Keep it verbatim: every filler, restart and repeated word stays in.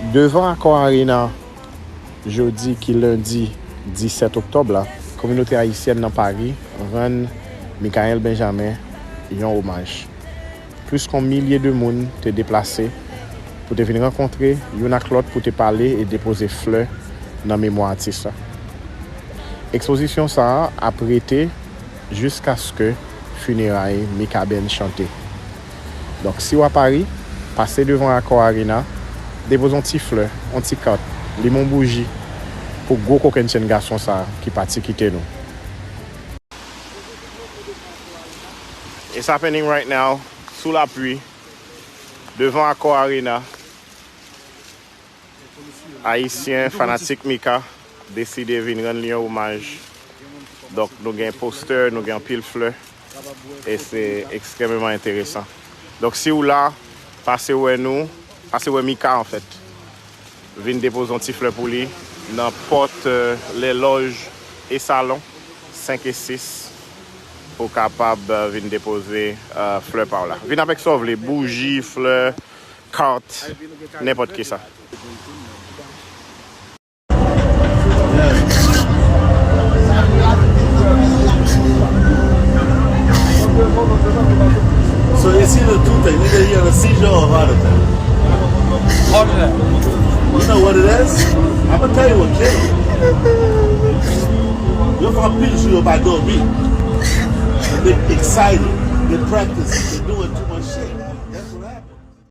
Devan Accor Arena, jodi ki lendi disèt oktòb la, kominote ayisyèn nan Pari rann Michaël Benjamin yon omaj. Plis kon milye de moun te deplase pou te vin rankontre youn ak lòt pou te pale e depoze flè nan memwa atis la. Ekspozisyon sa a ap rete jiskaske fineray Mika Band chante. Donk, si w a Pari, pase devan Accor Arena, depoze yon ti flè, yon ti kat, limen yon bouji pou gwo kokennchenn gason sa a ki pati kite nou. It's happening right now, sou lapli, devan Accor Arena. Ayisyen, fanatik Mika, deside vin rann li yon omaj. Donk, nou gen postè, nou gen anpil flè, e se ekstrèmeman enteresan. Donk, si w la, pase wè nou, pase wè Mika, anfèt. Vin depoze yon ti flè pou li nan pòt, euh, Les Loges et Salons senk e sis, pou w kapab, euh, vin depoze, euh, flè pa w la. Vin avèk sa w vle, bouji, flè, kat, nenpòt kisa. So it's either two things, either you're in a seizure or heart attack. Heart attack. You know what it is? I'm gonna tell you what killed him. Yo fè anpil jou yo pa dòmi. They excited. They practice. They doing too